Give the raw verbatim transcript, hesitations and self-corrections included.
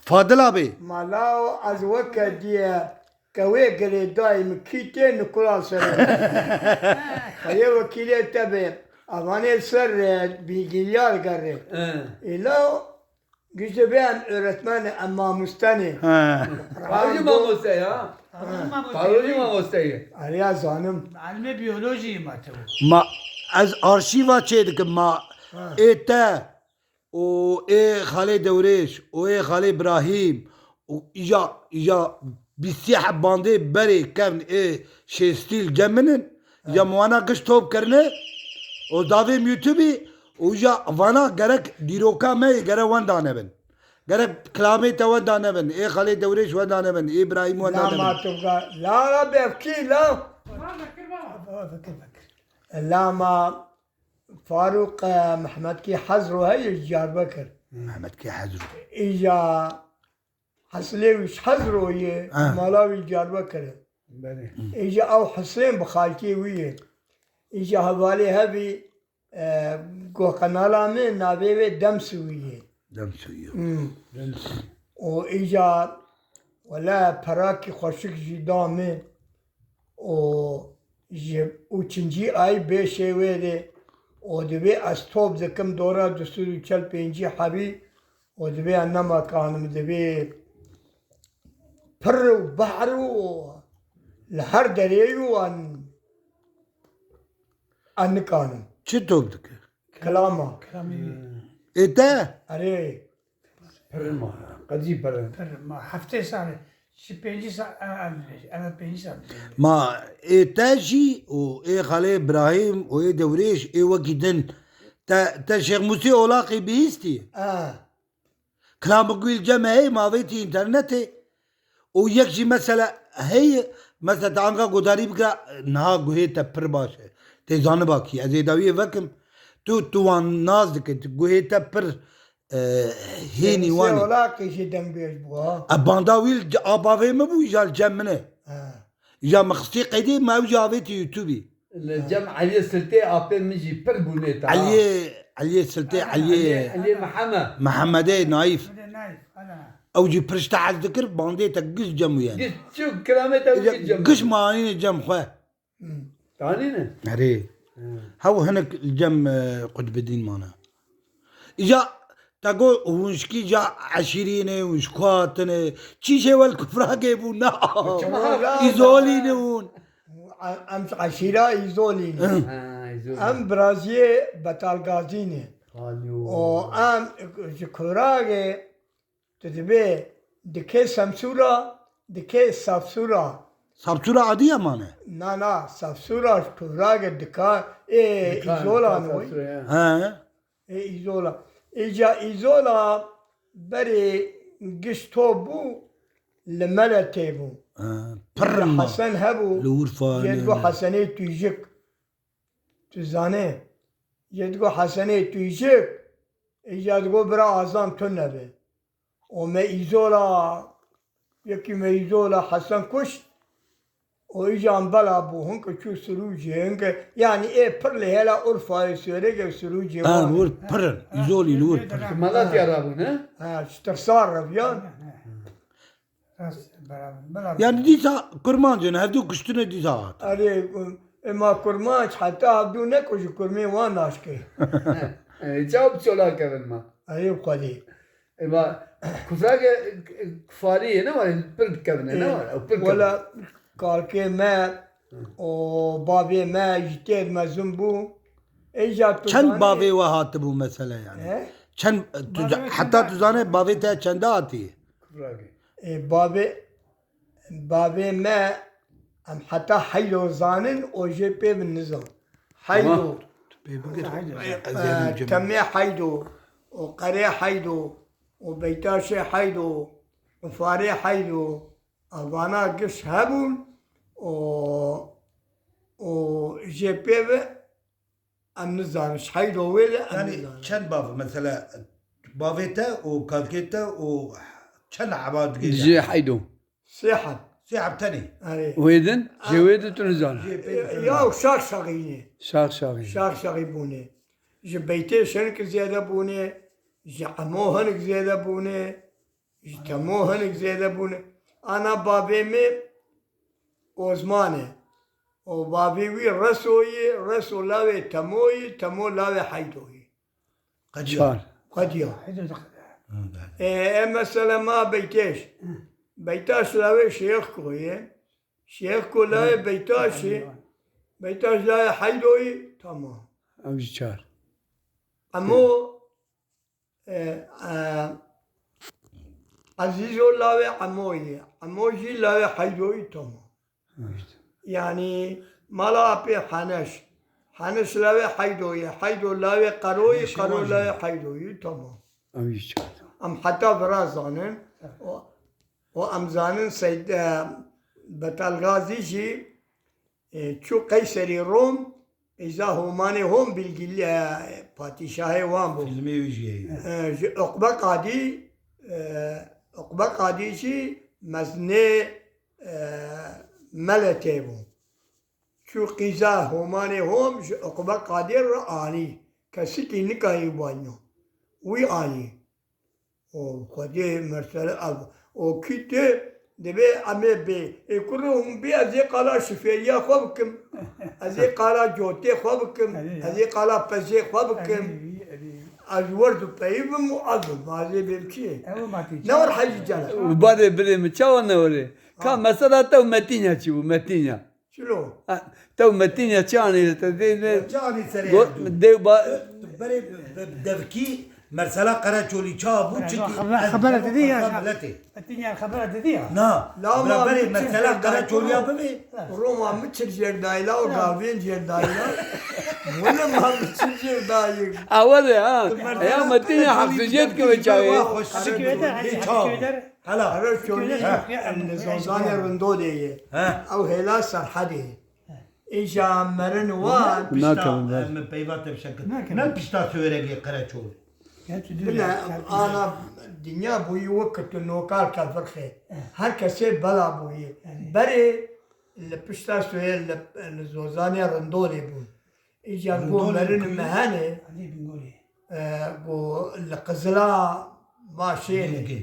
Fadil abi. Mala o ez weke diye ke wê girêdayî min kî tê nikula ser e. Xweyê wekîlê te be. Evanê ser, e, bilgilyar gerê. He. Îla giş de be em öğretmen, em mamoste ne. He. Parojî mamoste ya. Parojî mamoste ye. Arya zanim. Elmê biyolojî ma te. Ma ez arşîva çê dikim ma. Ha. Ê te û ê Xalê Dewrêş û ê Xalê Birahîm û îja, îja bîst sê heb bandê berê kevn ê şêstî li cem min in. Îja min wana giş top kirine û davêm YouTubeî û îja vana gerek dîroka me yê gerek wenda nebin. Gerek kilamê te wenda nebin. Ê Xalê Dewrêş wenda nebin. Ê Birahîm wenda nebin. La ma tu ga, la la bevkî la. Baba, fikir, fikir. La ma Farûq, e, Mehmedkî Hezro heye ji Diyarbekir. Mehmedkî Hezro. Îja hesilê wî ji Hezro ye, ha, mala wî Diyarbekir e. Belê. Îja ew Husên bi xalkê wî ye. Îja hevalê hevî, e, go qenala min navê wê Demsûyî ye. Demsûyî. Hmm. Demsûyî. Û îja wele perakî xweşik jî da min. û ji û çincî ay bê şêwê de û divê ez top dikim dora du sed û çel pêncî hebî û divê ez nema kanim divê pir û bahr û li her derê û an, an nikanim. Çi top dike? Kilama. Kilamî. Ê te? Erê. Pir ma, qedî pir. Pir ma, heftê sal, ji pêncî sal, ev, ev, ev pêncî sal. Ma ê te jî û ê Xalê Birahîm û ê Dewrêş ê wekî din. Te, te Şêx Mûsê Olaqî bihîstî? E. Kilam bi gul cem heye, ma avêtî înternetê. Û yek jî mesela heye, mesela te anka godarî bikira, niha guhê te pir baş e. Tê zaniba kî, ez ê dawiyê vekim. Tu, tu wan nas dike, tu guhê te pir, e, hênî wan e. Olaqî jî dengbêj bû, ha. E, banda wî li ce-, a bavê min bû, îja li cem min e. Ha. Îja min xistî qeydê, me ew jî avêtî YouTubeî. Li cem Eliyê Siltê apê min jî pir bûnê te, ha. Eliyê, Eliyê Siltê, ha, Eliyê Eliyê, Eliyê Mihemed. Mihemedê Naîf. Mihemedê Naîf, hala. Ew jî pir ji te hez dikir, bandê te giş cem û yani. Giş çi kilamê te giş cem. Giş me anîne cem xwe. Hmm. Tanîne? Erê. Hmm. Hew hinek li cem, e, Qutbidîn mane. Îja te got hûn ji kîja eşîrî ne, hûn ji ku hatine? Çî jê wel kufragê bû na. Çima ha? Îzolî ne hûn. Em, em ji eşîra Îzolî ne. Hı. Ha, Îzolî. Em biraziyê Betalgazî ne. Alo. O em ji kufragê Tu dibê dikê Semsûra, dikê Safsûra. Safsûra adî ye mane? Na, na, Safsûra ji Kuvragê dika, ê, dika, Îzolan dika wî. Safsûra, ya. He. Ê, Îzola. Îca Îzola berê giş top bû, li Meletê bû. He, pir ma. Hesen hebû. Li Urfa, jê ne, digo ne. Hesenê Tûjik. Tu zanê. Jê digo Hesenê Tûjik. Îca digo bira Azam tune be. O me Îzola, yekî me Îzola Hesen kuşt. O îcan bela bû, hinke çû Sirûcê, hinke, yanî ê pir li hêla Urfayê, Sêrêgê Sirûcê. Ha, wan. Li wir pir in, Îzolî li wir pir. Ji Malatya rabûn, he? Ha, ji Tirsa reviyan. Rast, beraber, beraber. Yani dîsa kurmanc in, hevdû kuştine dîsa hat. Erê, ema kurmanc heta hevdû nekujî kurmê wan naşkê. E, çaw bi çola kevin ma? Erê xwedî. Ema kufrage, kufalî ne var, pir dikevine, ne var? Ew pir kevin. Wela kalkê me û bavê me ji têr mezin bû. Êja tu çend zanî bavê we hatibû mesela yani? He? Çend, tu, bavê heta tu zanê bavê te çenda hatî? Kufrage. Ê, bavê, bavê me, em heta Heydo zanin, o jê pê min nizan. Heydo. Tamam. Tu pê bigir. Heydo. Ez ê, e, bicim. Temê Heydo, o Qerê Heydo, o Beytaşê Heydo, o Farê Heydo, a vana giş hebûn, o, o jê pê ve Em nizanin, ji Heydo wê de em nizanin. Yani çend bav, mesela, bavê te û kalkê te û çend heba digê? Ji Heydo. Sê heb. Sê heb tenê. Erê. Wê din, ji wê de tu nizanin. Ya û Şax Şaxî ne. Şax Şaxî. Şax Şaxî bûne. Ji Beytê Şenik zêde bûne, ji Emo hinik zêde bûne. Ji Temo hinek zêde bûne. Ana bavê me Ozman e. Û bavê wî Reso ye, Reso lawê Temo ye, Temo lawê Heydo ye. Qediya. Çar. Qediya. Heydo diqede. Ha, belê. E, e, mesela ma Beyteş. Hı. Beytaş lawê Şêxko ye. Şêxko lawê Beytaş ye. Beytaş lawê Heydo ye. Tamam. Ew jî çar. Emo, e, e, Ezîzo lawê Emo ye. Emo jî lawê Heydo ye. Tamam. Yanî mala apê Haneş. Haneş lawê Heydo ye. Heydo lawê Qero ye. Qero lawê Heydo ye. Tamam. Ew jî çar. Em heta vira zanin. O, o em zanin Seyd, e, Betal Gazî jî, e, çû Qeyserî Rom, îza Homanê Hom bilgî, e, padîşahê wan bû. Fîlmê wî jî heye. E, ji Uqbe Qadî, e, Uqbe Qadî jî mezinê, e, Meletê bû. Çû qîza Homanê Hom ji Uqbe Qadî re anî. Kesikî nikayî banyo. Wî anî. O Xwedê mersele ev. O kî tê dibê em ê bê. Ê kurê hûn bê ez ê qala şifêriya xwe bikim. Ez ê qala cotê xwe bikim. Erê ya. Ez ê qala pezê xwe bikim. Erê, erê. Ez werd û peyî bim û ez bim. Ez ê bêm çi? Ew Matî Ne war çawa? Hecî Celal. Û badê birê min çawa ne warê? Ka Ha. mesela te û Metînya çi bû? Metînya. Çilo? Ha, te û Metînya çi anî te dê ne? Çi anî serê Go-, hevdû? dê ba- Berê be-, devkî Mersela Qereçolî çawa bû? Ya, Çikî xeber-, ez xebera ev didî ya, parka ya. miletê. Metînya xebera didî ya. Na, La bira ma berê min çi Mersela jêr dayî Qereçolîya Roma? bibê. Roma min çi jêr dayî la û Ya. gavên jêr dayî la. Wele ma min çi jêr dayî. Awele ha. Tu Mersela Ya Metînya Qereçolî Hafiziyet didî, kime çawa? wa xweşik Hadi bû. köyde, Lê hadi çawa bû? köyde. Hela. Qereçolî Köyde Ha. em li Zozanê Rindodê ye. Ha. Ew hêla Serhedê ye. Îja merin wan. Pişta, Nakim, ver. em peyva te bişekin. Nakim. Ne pişta Suêregê Qereçol. Bile ana dinya bûyî wek tu nokar kefirxê. Eh. Her kesê bela bûyî. Erê. Berê li pişta Suêr li, li Zozanê Rindolê bûn. Îcar ku Rindolê merin ku? mehenê, Alî Bingolê. e, ku li Qizila ma şênê. Bingê.